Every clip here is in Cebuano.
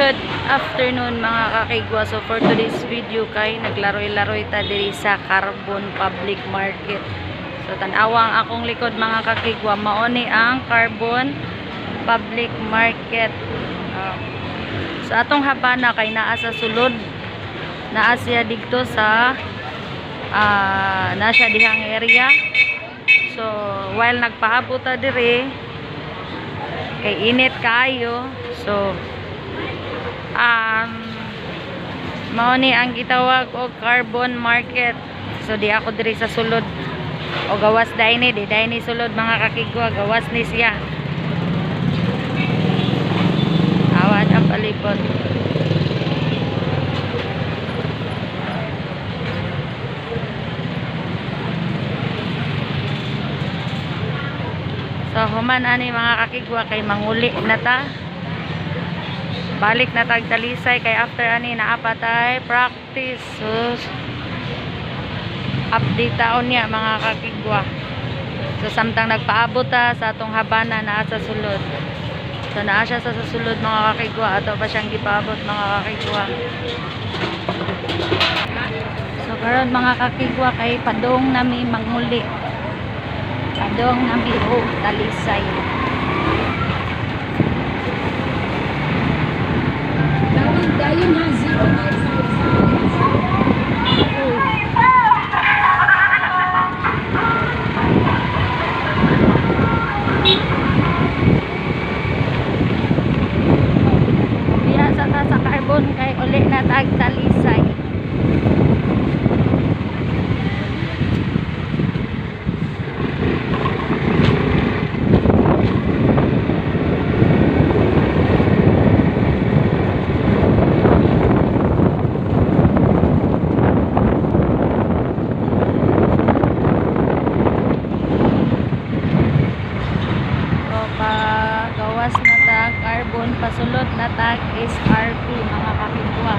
Good afternoon, mga kakigwa. So for today's video kay naglaroy-laroy ta diri sa Carbon Public Market. So tan-awa ang akong likod, mga kakigwa, mao ni ang Carbon Public Market. Sa atong habana kay naa sa sulod. Naa siya didto sa naa siya dihang area. So while nagpaabot ta diri kay init kaayo. So mao ni ang gitawag og Carbon Market. So di ako diri sa sulod o gawas dai ni, di dai ni sulod, mga kakigwa, gawas ni siya. Awad ang palibot. So human ani, mga kakigwa, kay manguli na ta. Balik na tag Talisay kay after ani naa pa tay practice. So update taon niya, mga kakigwa. So samtang nagpaabot ta sa atong habana, naa sa sulod. So naa siya sa sulod, mga kakigwa, ato pa siyang gipaabot, mga kakigwa. So karon, mga kakigwa, kay padong nami manguli. Padong nami og Talisay. Dayon, dayon ha, 0955. Biya sa ta sa Carbon kay uli na tag Talisay. So pagawas na tag Carbon, pasulod na tag SRP, mga kakigwa.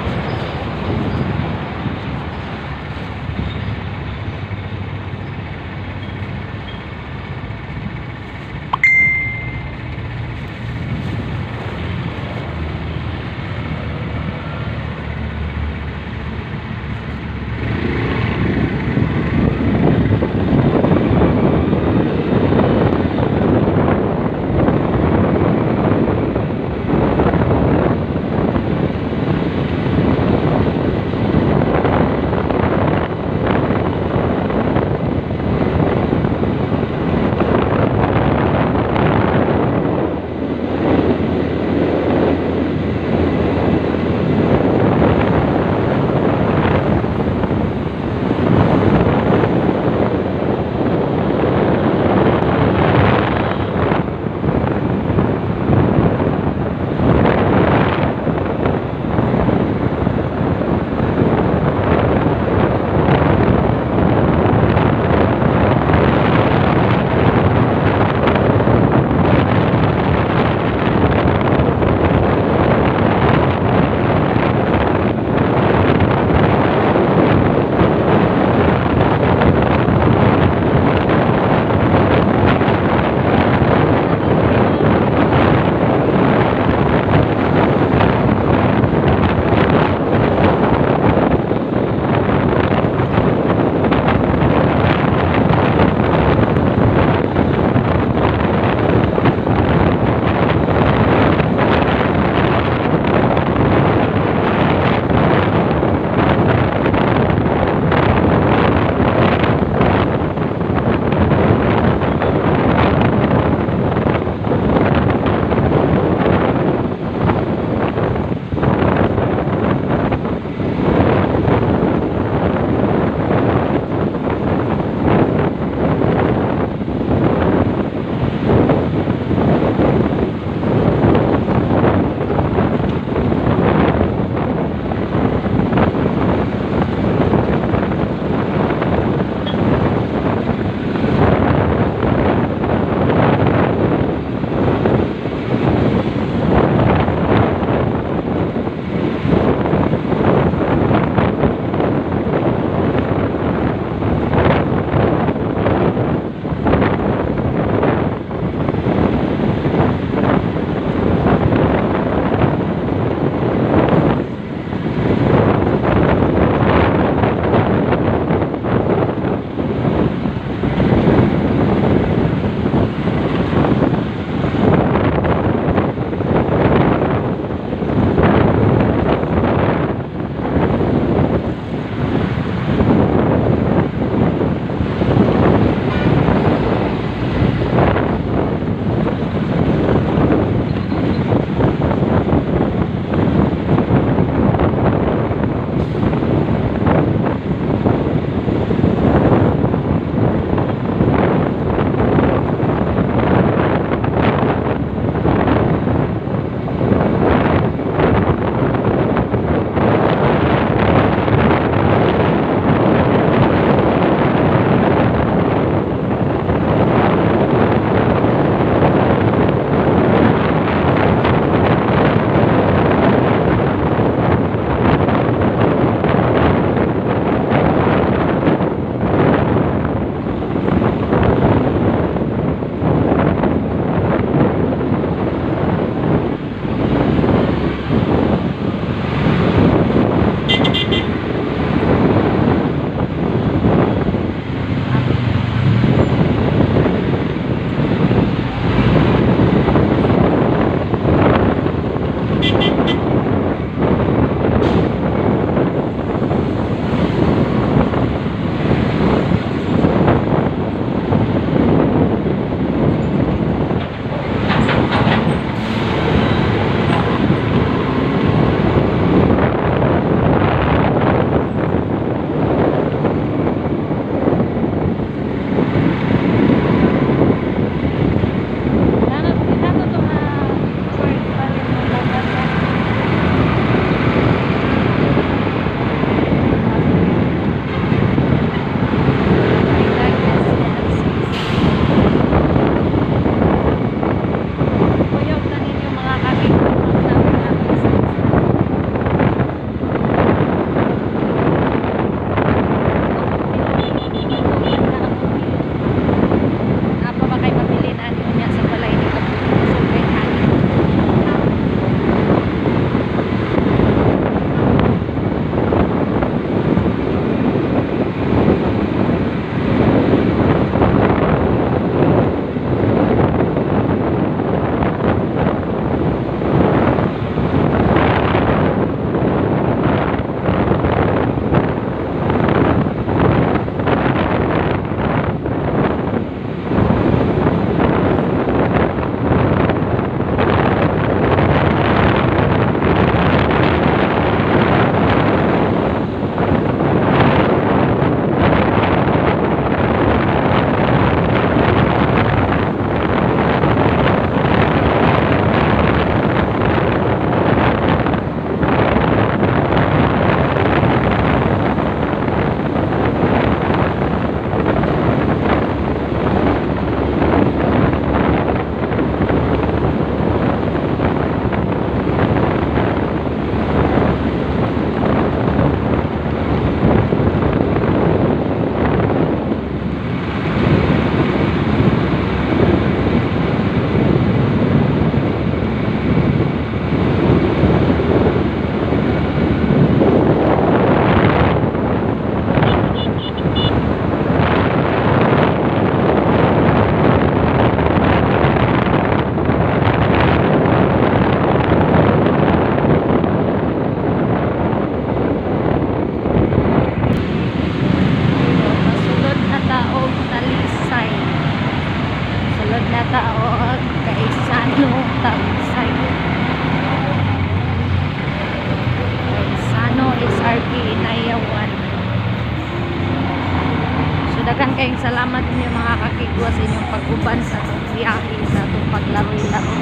kayong salamat ninyo mga kakigwa sa inyong pag-uban sa atong biyahe, sa atong paglaroy-laro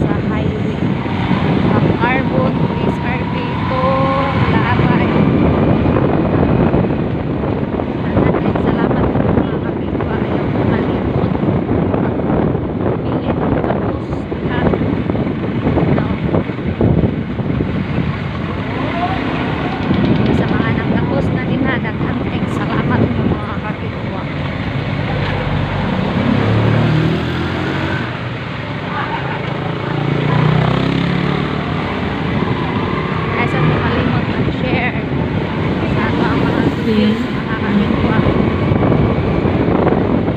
sa highway. From Carbon to SRP to Laray. Daghan kayong salamat ninyo mga kakigwa. Ayaw ko malimot. Pagpilit og tapos diha. No. Sa mga nagtapos na din ha, daghan kayong salamat ninyo mga kakigwa. Ay, sa mo kalimot mag-share sa ato ang mga videos, mga kakigwa.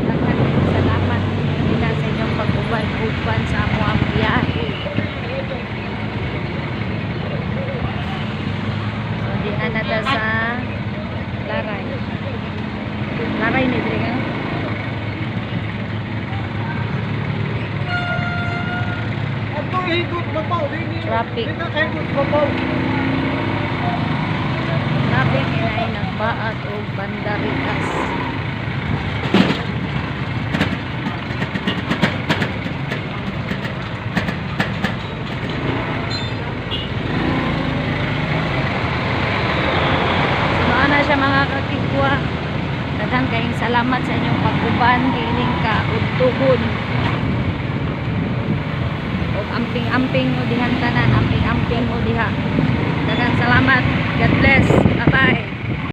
Daghan kayong salamat ninyo nila sa inyong pag-uban-uban sa amo ang biyahe. So, di na ta sa Laray. Laray ni diri ka? Ato higot babaw dini. Traffic. Dito kay higot babaw. Grabe kinay nagbaat og bandaritas. So, mao na siya mga kakigwa. Daghan kayong salamat sa inyong pag-uban niining kaudtuhon. Ug amping-amping mo dihan tanan, amping-amping mo diha. Daghan salamat. God bless.